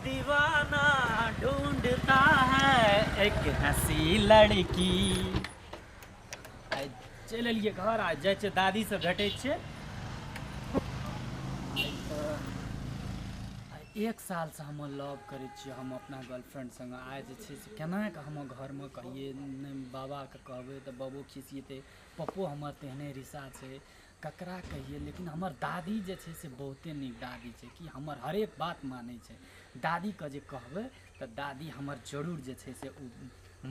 दीवाना ढूंढता है एक हंसी लड़की। आइ चलि एलियै घर, आ जाइ छियै दादीसँ भेटै छियै। आइ तऽ आइ एक सालसँ हम लव करै छियै हम अपना गर्लफ्रेंड संगे। आइ जे छै से केना कऽ हम घरमे कहियै नहि, बाबाके कहबै तऽ बाबो खिसियेतै, पप्पो हमर तेहने रिसा छै, ककरा कहियै। लेकिन हमर दादी जे छै से बहुते नीक दादी छै कि हमर हरेक बात मानै छै। दादीके जे कहबै तऽ दादी हमर जरूर जे छै से ओ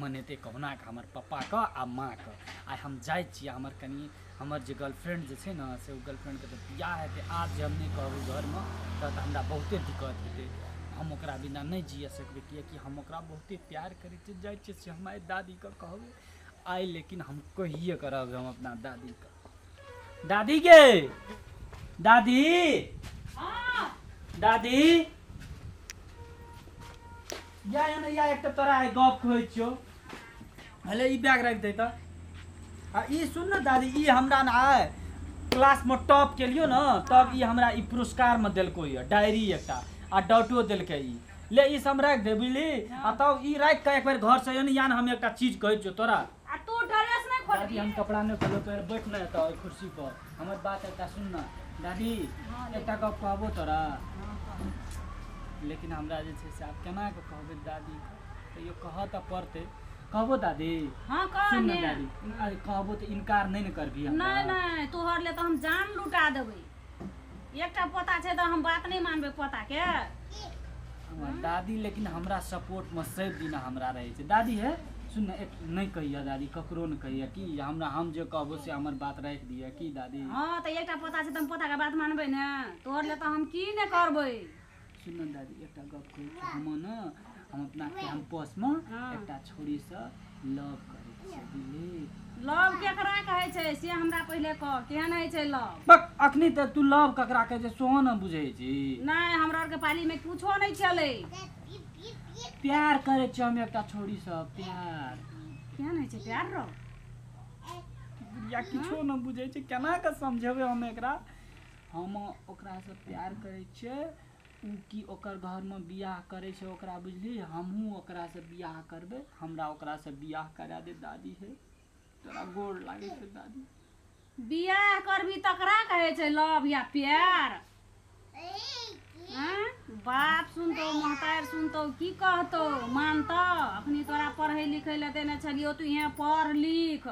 मनेतै कहुनाके हमर पप्पाके आ माँके। आइ हम जाइ छियै, हमर कनि हमर जे गर्लफ्रेंड जे छै ने से ओ गर्लफ्रेंडके तऽ बियाह हेतै। आब जे हम नहि कहबै घरमे तऽ हमरा बहुते दिक्कत हेतै, हम ओकरा बिना नहि जिए सकबै, किएकि हम ओकरा बहुते प्यार करै छियै। जाइ छियै से हम आइ दादीके कहबै आइ, लेकिन हम कहिए कऽ रहबै हम अपना दादीके। दादी गे, दादी, दादी या या या, एकटा तोरा आइ गप कहै छियौ। हेले ई बैग राखि दे तऽ। आ ई सुन ने दादी, ई हमरा ने आइ क्लासमे टॉप केलियौ ने तब ई हमरा ई पुरस्कारमे देलको यऽ डायरी एकटा आ डॉटो देलकै। ई ले, ई सब राखि दे बुझली। आ तब ई राखि कऽ एक बेर घरसँ अइयो ने, या ने हम एकटा चीज कहै छियौ तोरा। आ तू ड्रेस नहि खोलबी? दादी हम कपड़ा नहि खोलबो, तोरा बैठ ने एतऽ ओहि कुर्सी पर, हमर बात एकटा सुन ने दादी। एकटा गप कहबो तोरा, लेकिन हमरा जे छै से आब केना कऽ कहबै दादी, तैयो कहऽ तऽ पड़तै। कहबो दादी? हाँ कह। सुन ने ने दादी, अरे कहबो तऽ इनकार नहि ने करबही हमरा? नहि नहि, तोहर ले तऽ हम जान लुटा देबै। एकटा पोता छै तऽ हम बात नहि मानबै पोता के? हमर दादी लेकिन हमरा सपोर्टमे सब दिना हमरा रहै छै। दादी हे सुन ने, एक नहि कहिया दादी, ककरो नहि कहिया कि हमरा, हम जे कहबो से हमर बात राखि दिअ की दादी? हँ तऽ एकटा पोता छै तऽ हम पोताके बात मानबै ने? तोहर ले तऽ हम की नहि करबै। सुन ने दादी, एकटा गप कहै छी। हम ने हम अपना कैंपसमे एकटा छौड़ीसँ लव करै छियै बुझली। लव केकरा कहै छै से हमरा पहिले कह, केहन होइ छै लव? बक, अखनी तऽ तू लव ककरा कहै छै सेहो ने बुझै छी। नहि, हमरा आरके पालीमे कुछो नहि छलै। प्यार करै छियै हम एकटा छौड़ीसँ प्यार। केहन होइ छै प्यार रो? बुढ़िया किछो ने बुझै छै, केना कऽ समझेबै हम एकरा। हम ओकरासँ प्यार करै छियै, ओ की ओकर घरमे बियाह करै छै ओकरा बुझली, हमहूँ ओकरासँ बियाह करबै। हमरा ओकरासँ बियाह करा दे दादी हे, तोरा गोर लागै छै दादी। बियाह करबी तकरा कहै छै लव या प्यार? आँय? बाप सुनतौ, महतारि सुनतौ, की कहतौ, मानतौ? अखनी तोरा पढ़ै लिखै लए देने छलियौ, तू इहाँ पढ़ लिख।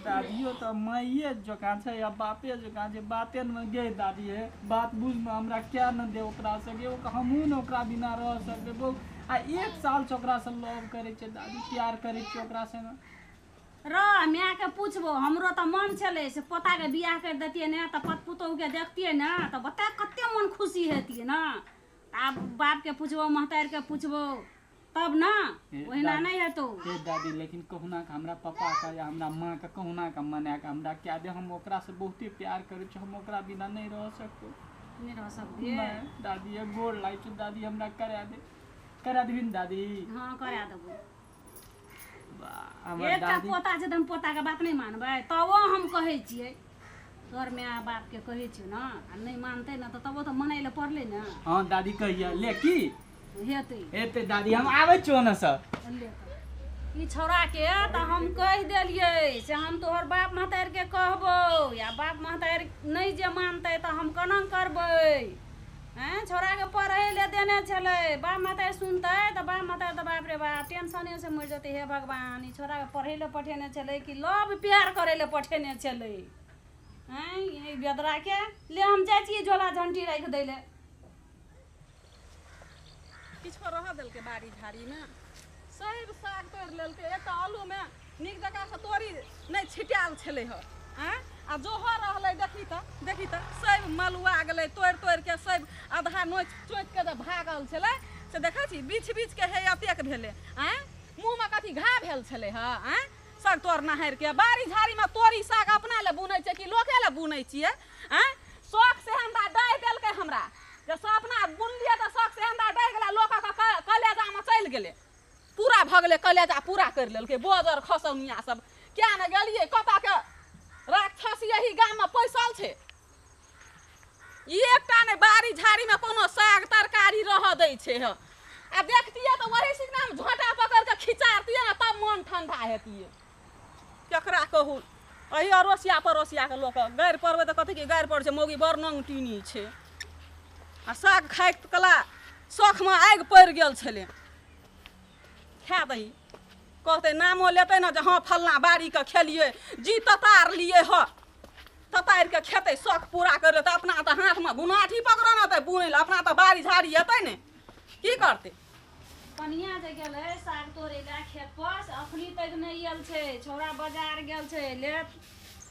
दादियो तऽ माइए जकाँ छै आ बापे जकाँ छै बाते ने गे। दादी हे बात बुझ ने, हमरा क्या ने दे ओकरा सगे, हमहूँ ने ओकरा बिना रह सकबै। बहु आ एक सालसँ ओकरासँ लव करै छियै दादी, प्यार करै छियै ओकरा संगे। र मायके पुछबो, हमरो तऽ मन छलै से पोताके बियाह करि दैतियै ने तऽ पत पुतोहुके देखतियै ने तऽ बता कते मन खुशी हेतियै ने। आब बापके पुछबो, महतारिके पुछबो तब ना, ओहिना नहि हेतौ। हे दादी, लेकिन कहुना के हमरा पापा के या हमरा माँ के कहुना के मना के हमरा क्या दे, हम ओकरा से बहुते प्यार करै छी, हम ओकरा बिना नहीं रह सकबो। नहीं रह सकबे? नहीं दादी, ये गोर लागै छै दादी, हमरा करा दे, करा देबही ने दादी? हाँ करा देबो। वाह, हमर एकटा दादी। पोता छै तऽ हम पोताके बात नहि मानबै? तबो हम कहै छियै तोहर माय बापके कहै छियौ ने, आ नहि मानतै ने तऽ तबो तऽ मनाइ लए पड़लै ने। हाँ दादी कहिया ले की हेतै? हेतै दादी, हम आबै छियौ ने सर। ले तऽ। ई छौड़ाके तऽ हम कहि देलियै से हम तोहर बाप महतारिके कहबौ, या बाप महतारि नहि जे मानतै तऽ हम केना करबै? आँय, छौड़ाके पढ़ै लए देने छलै। बाप महतारि सुनतै तऽ बाप महतारि तऽ बाप रे बाप टेंशनेसँ मरि जेतै। हे भगवान, ई छौड़ाके पढ़ै लए पठेने छलै कि लव प्यार करै लए पठेने छलै? आँय, ई बेदराके ले हम जाइ छियै झोला झंटी राखि दै लए। किछो रहऽ देलकै बाड़ी झाड़ीमे? सब साग तोड़ि लेलकै। एकटा आलूमे नीक जकाँसँ तोरी नहि छिटायल छलै हँ। आँय, आ जोहर रहलै, देखी तऽ, देखी तऽ, सब मलुआ गेलै तोड़ि तोड़िके। सब आधा नोचि चोचिके जे भागल छलै से देखै छी, बीछ बीछके हे एतेक भेलै। आँय, मुँहमे कथी घा भेल छलै हँ? आँय, साग तोड़ नहारिके बाड़ी झाड़ीमे तोरी साग अपना लए बुनै छै कि लोके लए बुनै छियै? आँय, शौक से हमरा डाहि देलकै। हमरा जे सपना बुनलियै तऽ शौक से हमरा डाहि गेलै, लोकक कलेजामे चलि गेलै, पूरा भऽ गेलै, कलेजा पूरा करि लेलकै। बजर खसौनिया सब किया ने गेलियै, कतऽके राक्षस यही गाममे पैसल छै। एकटा नहि बाड़ी झाड़ीमे कोनो साग तरकारी रहऽ दै छै। ह आ देखतियै तऽ वही सिकनामे झोंटा पकड़ि कऽ खिचारतियै ने, तब मोन ठंडा हेतियै। केकरा कहू, एहि अड़ोसिया पड़ोसियाके लोक गारि पड़बै तऽ कहतै कि गारि पड़ै छै, मौगी बड़ नंगटीनी छै। आ साग खाइके कला शौखमे आगि पड़ि गेल छलै, खा दही कहतै, नामो लेतै ने जे हँ फल्लाँ बाड़ीके खेलियै जी ततार लिए ह। ततारि कऽ खेतै, शौख पूरा करि लेतै। अपना तऽ हाथमे गुनाठी पकड़ऽ ने तऽ बुनै लए, अपना तऽ बाड़ी झाड़ी हेतै ने, की करतै? कनिया जे गेलै साग तोड़ै लए खेत पर, से अखनी तक नहि आयल छै। छौड़ा बाजार गेल छै, लेट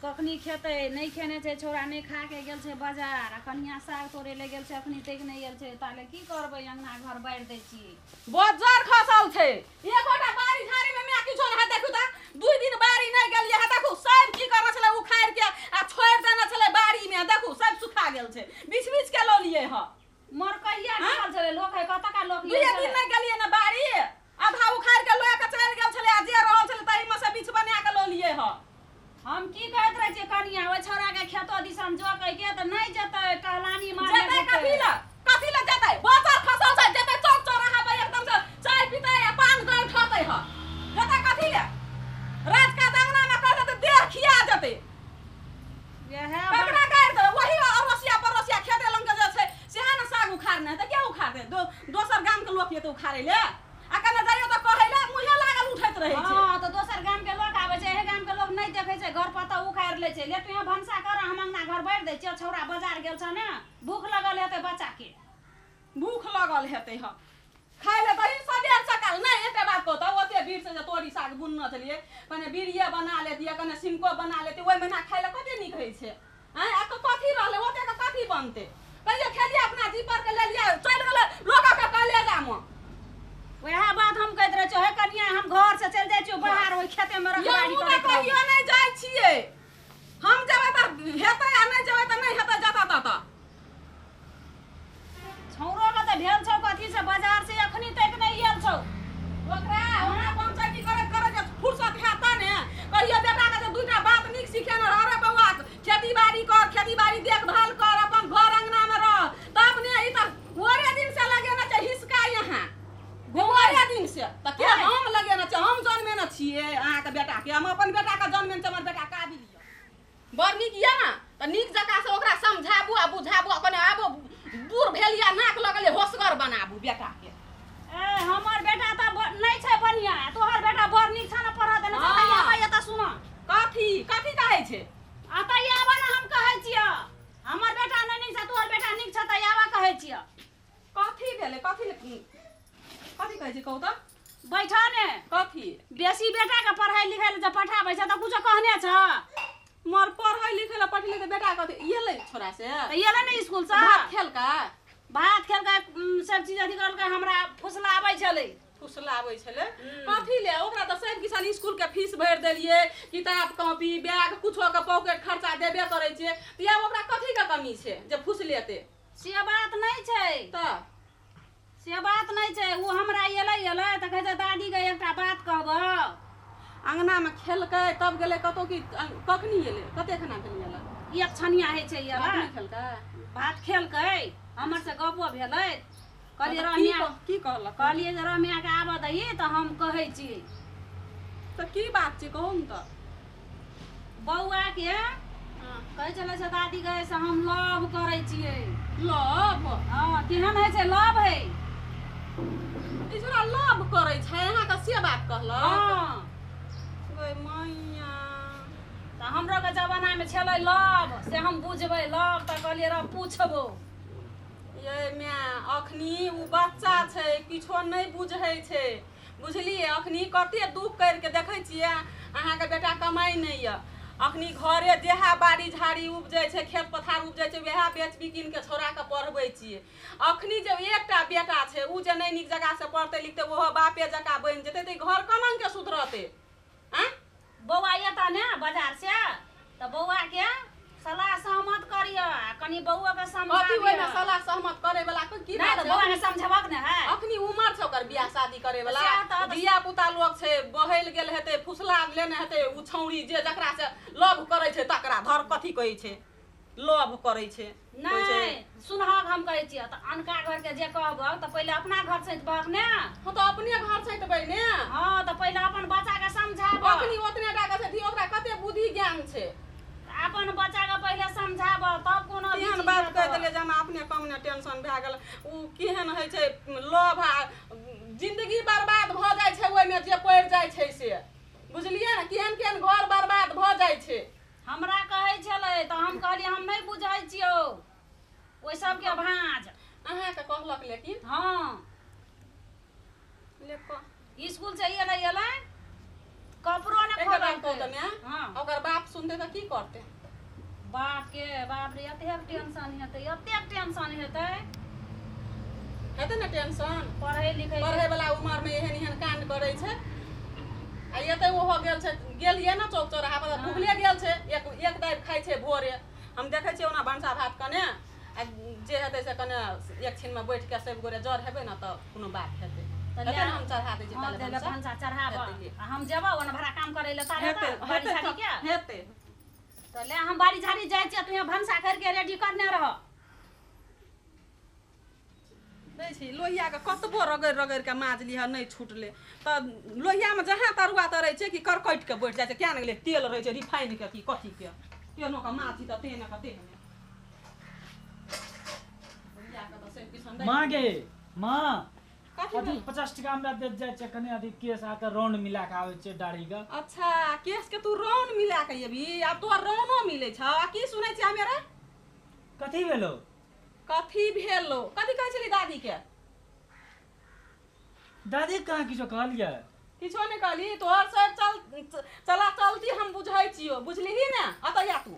कखनी खेतै, नहि खेने छै छौड़ा, नहि खा के गेल छै बाजार। आ कनिया साग तोड़ै लए गेल छै, अखनी तक नहि आयल छै। ताले की करबै? अंगना घर बारि दै छी। बज्जर खसल छै, एकोटा बाड़ी झाड़ी में मैं किछो नहीं। देखू तऽ 2 दिन बाड़ी नहीं गेलियै है, देखू सब की करने छलै, उखाड़ि के आ छोड़ि देने छलै बाड़ी में, देखू सब सुखा गेल छै, बीछ बीछ के लऽ लिए ह। मरकैया निकल छलै लोक है, कतऽ का लोक 2 दिन नहीं गेलियै ने बाड़ी, आधा उखाड़ि के लऽ के चलि गेल छलै, आ जे रहल छलै ताहि में से बीछ बना के लऽ लिए ह। हम की कहैत रहै छियै कनिया, ओहि छौड़ा के खेतो दिसन जो कहि के तऽ नहि जेतै, टहलानी मारने जेतै कथी लए? कथी लए जेतै? बचल खसल छै, जेतै चौक चौराहा पर एकदम से चाय पीतै आ पान गौठतै ह। जेतै कथी लए? रात का अंगना में कहतै तऽ देह खिया जेतै। वएह ककरा गारि देबै? वही अड़ोसिया पड़ोसिया खेते लग के जे छै सेहे ने साग उखाड़ने हेतै, के उखाड़तै? दोसर गाम के लोक एतै उखाड़ै लए? आ कने जाइयो तऽ कहै लए मुँहे लागल उठैत रहै छै। हँ तऽ दोसर गाम के लोक आबै छै, एहे गाम के लोक नहि देखै छै, घर पर तऽ उखाड़ि लै छै। ले तू भनसा कर, हम अंगना घर बारि दै छियै। छौड़ा बाजार गेल छ ने, भूख लगल हेतै बच्चा के। भूख लगल हेतै ह, खाय लए दही सबेर सकाल। नहि एकटा बात कहू तऽ, ओते भीड़ से जे तोरी साग बुनने छलियै, कने बीड़िये बना लेतियै, कने सिमको बना लेतियै, ओहि महिना खाय लए कते नीक होइ छै। आँय आ कथी रहलै? ओते के कथी बनतै? कहियो खेलियै अपना जी पर के लेलियै, चलि गेलै लोकके कलेजामे। वएह बात हम कहैत रहै छियौ हे कनिया, हम घर से चलि जाइ छियौ बाहर, ओहि खेते मे रखवारी यहूँ तऽ करैत रहू। कहियो नहि जाइ छियै हम, जेबै तऽ हेतै आ नहि जेबै तऽ नहि हेतै जतऽ ततऽ। छौड़ो के तऽ भेल छौ कथी से, बाजार से अखनी तक नहि आयल छौ। ओकरा ओना पंचायती करैत करैत जे फुर्सत हैत ने, कहियो बेटाके जे 2टा बात नीक सिखेने रह, अरे बौआ खेती बाड़ी कर, खेती बाड़ी देखभाल कर, अपन घर अंगनामे रह, तब ने। ई तऽ ओरे दिन से लगेने छै हिसका यहाँ, ओरे दिन से तऽ के हम लगेने छै? हम जन्मेने छियै अहाँके बेटाके? हम अपन बेटाके जन्मेने छियै, हमर बेटा काबिल यऽ, बड़ नीक यऽ ने। तऽ नीक जकाँ से ओकरा समझाबू आ बुझाबू, आ कने आबो बूढ़ भेल यऽ, नाक लगल यऽ, होशगर बनाबू बेटाके। ए हमर बेटा तऽ नहि छै बढ़िया, तोहर बेटा बड़ नीक छ ने, पढ़ऽ देने छै। हँ। आबै एतऽ सुन। कथी कथी कहै छै? आ तऽ आबऽ ने, हम कहै छियौ, हमर बेटा नहि नीक छै, तोहर बेटा नीक छ, तऽ आबऽ कहै छियौ। कथी भेलै? कथी कथी कहै छै कहू तऽ? बैठ ने। कथी? बेसी बेटा के पढ़ाई लिखाई लए जे पठाबै छै तऽ कुछो कहने छ? मोर पढ़ै लिखै लए पठेलै तऽ बेटा कथी एलै छोरा से? तऽ एलै ने स्कूल से। भात खेलकै? भात खेलकै, सब चीज अथी करलकै, हमरा फुसलाबै छलै। फुसलाबै छलै कथी ले? ओकरा तऽ सब किसान स्कूल के फीस भरि देलियै, किताब कॉपी बैग कुछो के पॉकेट खर्चा देबे करै छियै, तऽ आब ओकरा कथी के कमी छै जे फुसलेतै? से बात नहि छै। तऽ से बात नहि छै। ओ हमरा एलै एलै तऽ कहै छै, दादी के एकटा बात कहबौ। अंगनामे खेलकै तब गेलै कतौ कि कखनी एलै? कते खाना भेलै एलै? एक छनिया होइ छै भात एलै। नहि खेलकै? भात खेलकै, हमर से गपो भेलै। कहलियै तऽ की रम्या की कहलक? कहलियै जे रम्या के आबऽ दही तऽ हम कहै छी। तऽ की बात छै, कहू ने तऽ। बौआ के कहै छलै से दादी गए से हम लव करै छियै। लव? हँ, केहन होइ छै लव है? ई छोरा लव करै छै अहाँके, से बात कहलक? हँ। गै मैया। तऽ हमरो के जमानामे छलै लव, से हम बुझबै लव? तऽ कहलियै रह पूछबो। ये माय, अखनी उ बच्चा छै, किछो नहि बुझै छै, बुझलियै? अखनी कते दुख करिके देखै छियै, अहाँके बेटा कमाइ नहि यऽ, अखनी घरे जेहा बाड़ी झाड़ी उपजै छै, खेत पथार उपजै छै, वएह बेच बिकिन के छौड़ाके पढ़बै छियै। अखनी जे एकटा बेटा छै, उ जे नहि नीक जगह से पढ़तै लिखतै, ओहो बापे जकाँ बनि जेतै, तऽ ई घर केना के सुधरतै? आँय? बौआ एता ने बाजार से तऽ बौआ के सलाह सहमत करियऽ आ कनि बौआ के कथी ओहिमे समझाबियऽ। सलाह सहमत करे वाला के की नहि बात तऽ छै? बौआ के समझेबक ने है। अखनी उमर छै ओकर बियाह शादी करे वाला? सएह तऽ। धिया पुता लोक छै, बहल गेल हेतै, फुसला लेने हेतै उ छौड़ी जे जकरा से लव करै छै तकरा। धर, कथी कहै छै? लव करै छै। नहि सुनहक, हम कहै छियै तऽ अनका घरके जे कहबह तऽ पहिले अपना घर सैतबहक ने। हँ तऽ अपने घर सैतबै ने। हँ तऽ पहिले अपन बच्चाके समझाबह। अखनी ओतने टा के छै, ओकरा कते बुद्धि ज्ञान छै। अपन बच्चाके पहिले समझाबह तब कोनो एहन बात कहि देलियै जे हमरा अपने कम ने टेंशन भए गेल। ओ केहन होइ छै लव, आ जिंदगी बर्बाद भऽ जाइ छै ओहिमे जे पड़ि जाइ छै से, बुझलियै ने? केहन केहन घर बर्बाद भऽ जाइ छै। हमरा कहै छलै तऽ हम कहलियै हम नहि बुझै छियौ ओहि सबके भाँज। अहाँके कहलक लेकिन? हँ। स्कूल से एलै एलै कपड़ो नहि खोललकै। हँ ओकर बाप सुनतै तऽ की करतै? बाप के बाप रे, एतेक टेंशन हेतै, एतेक टेंशन हेतै, हेतै ने टेंशन। पढ़ै लिखै पढ़ै वाला उमर में एहन एहन कांड करै छै। आ एतै ओहो गेल छै, गेलियै ने चौक चौराहा पर, भुखले गेल छै। एक एक दाबि खाइ छै भोरे। हम देखै छियै ओना भनसा भात कने, आ जे हेतै से कने एक छीनमे बैठ के सब गोरे जर हेबै ने तऽ कोनो बात हेतै। तऽ हम चढ़ा दै छियै भनसा, चढ़ाबऽ आ हम जेबौ ओना भरा काम करै लए। तारे बाड़ी झाड़ी के हेतै तऽ ले, हम बाड़ी झाड़ी जाइ छियै, तू भनसा करके रेडी करने रह। दै छी लोहियाके कतबो रगड़ि रगड़ि के माजली हँ नहि छुटलै। तऽ लोहियामे जहाँ तरुआ तरै छै कि करकटि के बैठ जाइ छै। किया ने गेलै तेल रहै छै रिफाइन के की कथी के, तेनो के माजी तऽ तेहने के तेहने। माँ गे माँ, अथी 50 टका हमरा दे जाइ छै, कने अथी केस आके राउंड मिला के आबै छै दाढ़ी के। अच्छा केस के तू राउंड मिला के अयबी? आब तोहर राउंडो मिलै छौ। आ की सुनै छियै हमे रे? कथी भेलो? कथी भेलो? कथी कहै छली दादी के? दादी कहाँ किछो कहलियै? किछो नहि कहली। तोहर सब चल चला चलती हम बुझै छियौ, बुझलिही ने? अतऽ या तू,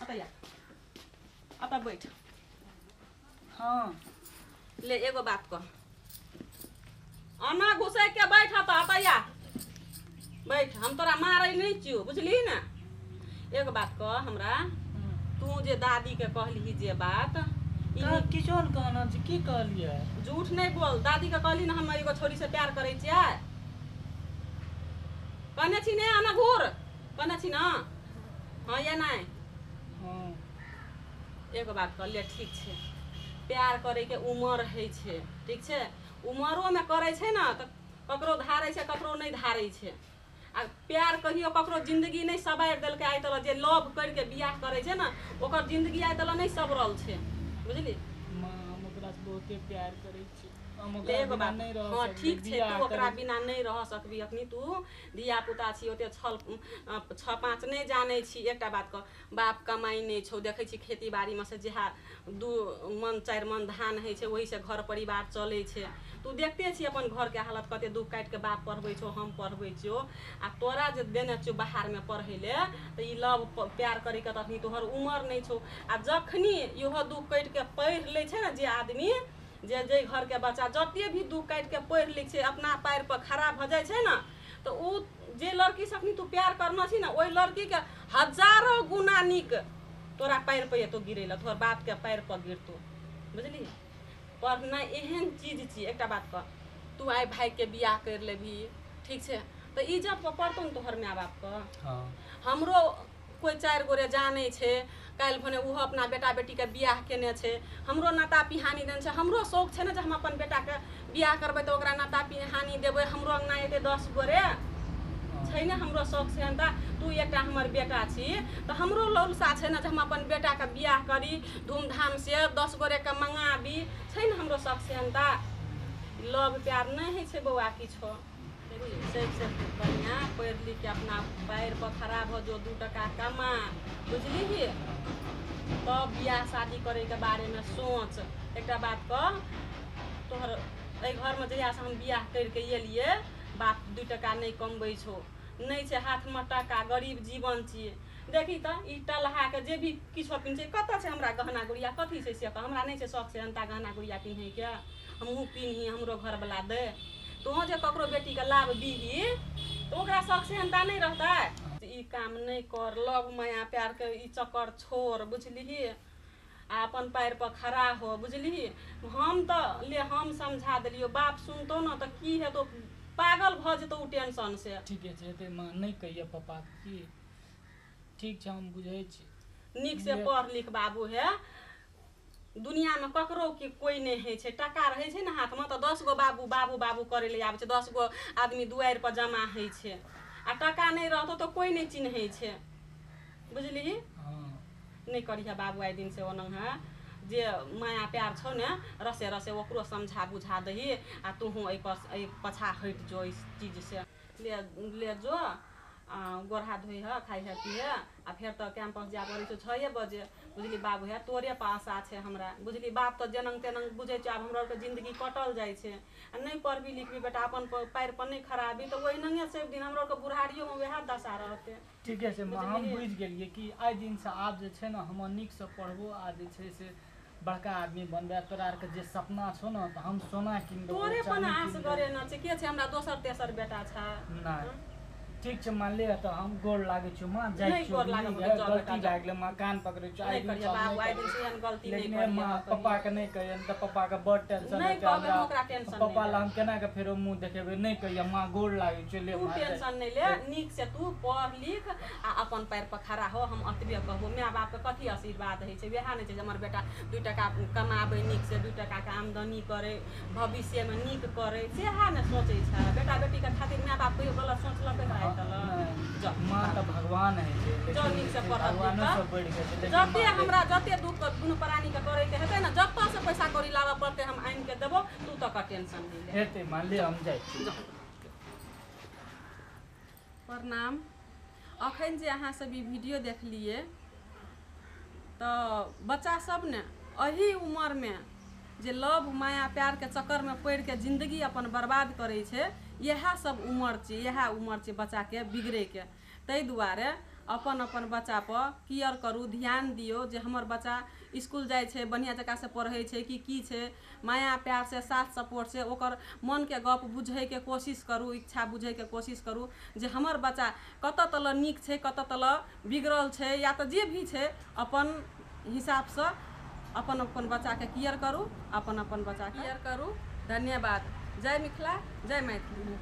अतऽ या, अतऽ बैठ। हाँ ले एगो बात कह, अना घुसै के बैठ, अतऽ अतऽ या बैठ, हम तोरा मारै नहि छियौ, बुझलिही ने? एगो बात कह हमरा, तू जे दादी के कहलिही जे बात, किछो ने कहना छै। की कहलियै? झूठ नहि बोल। दादी के कहली ने हम एगो छोरी से प्यार करै छियै, कहने छी ने? आना घूर, कहने छी ने? हाँ या नहि? हाँ। एगो बात कहलियै, ठीक छै, प्यार करैके उमर होइ छै, ठीक छै? उमरोमे करै छै ने तऽ ककरो धारै छै, ककरो नहि धारै छै। आ प्यार कहियो ककरो जिंदगी नहि सवारि देलकै आइ तक। जे लव करिके बियाह करै छै ने ओकर जिंदगी आइ तक नहि सवरल छै, बुझली? माँ हम ओकरा से बहुते प्यार करै छी। एगो बात, हाँ ठीक छै, तू ओकरा बिना नहि रह सकबी अखनी, तू धिया पुता छी, ओते छल 6 5 नहि जानै छी। एकटा बात कह, बाप कमाइ नहि छौ, देखै छी खेती बाड़ीमे से जहाँ 2 मन 4 मन धान होइ छै ओहिसँ घर परिवार चलै छै। तू देखते छी अपन घरके हालत, कते दुःख काटिके बाप पढ़बै छौ, हम पढ़बै छियौ। आ तोरा जे देने छियौ बाहरमे पढ़ै ले तऽ ई लव प्यार करैके तखनी तोहर उमर नहि छौ। आ जखनी इहो दुःख काटिके पढ़ि लै छै ने जे आदमी, जे जाहि घरके बच्चा जते भी दुःख काटिके पढ़ि लिख छै, अपना पैर पर खड़ा भऽ जाइ छै ने, तऽ ओ जे लड़की से अखनी तू प्यार करना छी ने, ओहि लड़कीके हजारो गुना नीक तोरा पैर पर एतौ गिरै लए, तोहर बापके पैर पर गिरतौ, बुझली? पढ़नाइ एहन चीज छियै। एकटा बात कह, तू आइ भाइके बियाह करि लेबही, ठीक छै, तऽ इज्जत पर पड़तौ ने तोहर माय बापके? हमरो कोइ 4 गोरे जानै छै, काल्हि भने ओहो अपना बेटा बेटीके बियाह केने छै, हमरो नाता पिहानी देने छै, हमरो शौक छै ने जे हम अपन बेटाके बियाह करबै तऽ ओकरा नाता पिहानी देबै, हमरो अङ्गना एतै 10 गोरे छै ने, हमरो शौक छै। तऽ तू एकटा हमर बेटा छी तऽ हमरो लौलसा छै ने जे हम अपन बेटाके बियाह करी धूमधामसँ, 10 गोरेके मङ्गाबी, छै ने हमरो शौक सेहनता। लव प्यार नहि होइ छै बौआ किछो। सबसँ बढ़िआँ पढ़ि लिखके अपना पैर पर खड़ा भऽ जो, 2 टका कमा, बुझलिही? तब बियाह शादी करैके बारेमे सोच। एकटा बात कह, तोहर एहि घरमे जहियासँ हम बियाह करिके एलियै, बाप 2 टका नहि कमबै छौ, नहि छै हाथमे टका, गरीब जीवन छियै। देखी तऽ ई टलहाके जे भी किछो पिन्ह छै, कतऽ छै हमरा गहना गुड़िया, कथी छै से कह? हमरा नहि छै शौक सेहनता गहना गुड़िया पिन्हैके, हमहूँ पिन्ही, हमरो घरवला दै। तोहूँ जे ककरो बेटीके लाभ दीही तऽ ओकरा शौक सेहनता नहि रहतै? ई काम नहि कर, लव माया प्यारके ई चक्कर छोड़, बुझलिही? आ अपन पैर पर खड़ा हो, बुझलिही? हम तऽ ले हम समझा देलियौ, बाप सुनतौ ने तऽ की हेतौ, पागल भऽ जेतौ ओ टेंशन से। ठीके छै, एते माँ नहि कहिए पप्पाके की। ठीक छै, हम बुझै छी। नीक से पढ़ लिख बाबू हे। दुनियामे ककरो की कोइ नहि होइ छै, टका रहै छै ने हाथमे तऽ 10 गो बाबू बाबू बाबू करै लए आबै छै, 10 गो आदमी दुआरि पर जमा होइ छै, आ टका नहि रहतौ तऽ कोइ नहि चिन्है छै, बुझलिही? नहि करिहे बाबू आइ दिन से ओना है, जे माया प्यार छौ ने रसे रसे ओकरो समझा बुझा दही, आ तोहूँ एहिपर एहि पछा हटि जो एहि चीजसँ। ले ले जो गोर हाथ धोइह, खाइह पीहे, आ फेर तऽ कैंपस जाय पड़ै छौ 6 बजे, बुझली बाबू हे? तोरे पर आशा छै हमरा, बुझली? बाप तऽ जेनंग तेनंग बुझै छै, आब हमरा आरके जिन्दगी कटल जाइ छै। आ नहि पढ़बी लिखबी बेटा, अपन पैर पर नहि खड़ा हेबी तऽ ओहिनंगे सब दिन हमरा आरके बुढ़ारियोमे वएह दशा रहतै। ठीके छै माँ, हम बुझि गेलियै कि आइ दिनसँ आब जे छै ने हम नीकसँ पढ़बो आ जे छै से बड़का आदमी बनबै। तोरा आरके जे सपना छौ ने तऽ हम सोना कीन देबो, तोरे पर चानी आस कीन देबो। करे न छै, के छै हमरा दोसर तेसर बेटा छै? नहि ठीक छै मान ले, तऽ हम गोर लागै छियौ माँ, जाइ नहि छियौ, गोर लागब, बुझलियै? जाउ बेटा, गलती जाउ। भए गेलै माँ, कान पकड़ै छियौ, आइ नहि दिन करिहे से हम बाबू, नहि आइ दिन करबै। से एहन गलती नहि लेकिन करिहे माँ कहियो। पप्पाके नहि कहियन तऽ पप्पाके बड़ टेंशन नहि हेतै कहबै हम, हमरा। ओकरा टेंशन नहि पप्पा लए लेब। हम केना कऽ फेरो मुँह देखेबै? नहि कहिया माँ, गोर लागै छियौ, ले तू माँ, जाइ। टेंशन नहि ले, नीक से तू पढ़ लिख आ अपन पैर पर खड़ा हो, हम एतबे कहबो। माय बापके कथी आशीर्वाद होइ छै? वएह नहि छै जे हमर बेटा 2 टका कमाबै, नीक से 2 टकाके आमदनी करै, भविष्यमे नीक करै, सएह ने सोचै छै। बेटा बेटीके खातिर माय बाप कहियो गलत सोचलकै आइ तक? जाउ माँ तऽ भगवान होइ छै, जाउ, लेकिन नीक से पढ़ब भगवानो लिखब। से बढ़ि के छै, लेकिन जते माँ हमरा जते दुःख दुनू प्राणीके करैके हेतै ने, जतऽ से पैसा कौड़ी लाबऽ पड़तै हम आनि के देबो, तू तकर टेंशन नहि ले। हेतै मान ले, हम जाइ छी। प्रणाम। अखन जे अहाँ सब ई वीडियो देखलियै तऽ बच्चा सब ने एही उमरमे जे लव माया प्यारके चक्करमे पड़िके जिन्दगी अपन बर्बाद करै छै, इएह सब उमर छै, इएह उमर छै बच्चाके बिगड़ैके। ताहि दुआरे अपन अपन बच्चापर केयर करू, ध्यान दियौ जे हमर बच्चा इसकुल जाइ छै, बढ़िआँ जकाँसँ पढ़ै छै कि की छै। माया प्यारसँ साथ सपोर्टसँ ओकर मनके गप बुझैके कोशिश करू, इच्छा बुझैके कोशिश करू जे हमर बच्चा कतऽ तलक नीक छै, कतऽ तलक बिगड़ल छै, या तऽ जे भी छै अपन हिसाबसँ अपन अपन बच्चाके केयर करू, अपन अपन बच्चाके केयर करू। धन्यवाद। जय मिथिला, जय मैथिली।